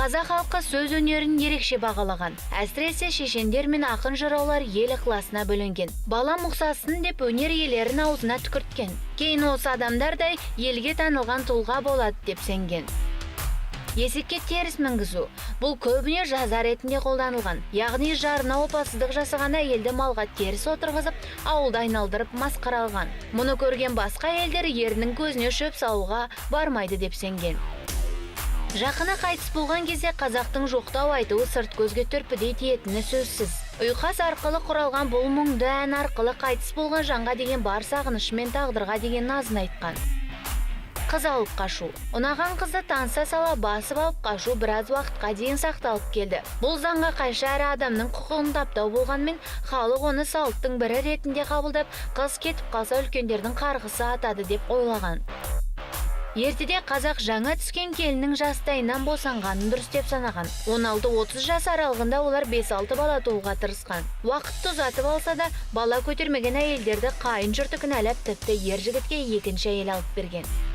Қазақ халқы сөз өнерін ерекше бағалаған. Әсіресе шешендер мен ақын жыраулар ел ықыласына бөленген. Балам ұқсасын деп өнер иелерін аузына түкірткен. Кейін осы адамдардай елге танылған тұлға болады деп сенген. Есекке теріс мінгізу. Бұл көбіне жаза ретінде қолданылған. Яғни жарына опасыздық жасаған әйелді малға теріс отырғызып, ауылды айналдырып масқаралған. Мұны көрген басқа әйелдер ерінің көзіне шөп салуға бармайды деп сенген. Жақыны қайтыс болған кезде қазақтың жоқтау айтуы сырт көзге түрпідей тиетіні сөзсіз. Ұйқас арқылы құралған бұл мұңды ән арқылы қайтыс болған жанға деген бар сағынышы мен тағдырға деген назын айтқан. Қыз алып қашу. Ұнаған қызды таныса сала басып алып қашу біраз уақытқа дейін сақталып келді. Бұл заңға қайшы әрі адамның құқығын таптау болғанымен, халық оны салттың бірі ретінде қабылдап, қыз кетіп қалса үлкендердің қарғысы атады деп ойлаған. Ертеде қазақ жаңа түскен келіннің жастайынан босанғанын дұрыс деп санаған. 16-30 жас аралығында олар 5-6 бала тууға тырысқан. Уақытты ұзатып алса да, бала көтермеген әйелдерді қайын жұрты кінәлап, тіпті ер жігітке екінші әйел алып берген.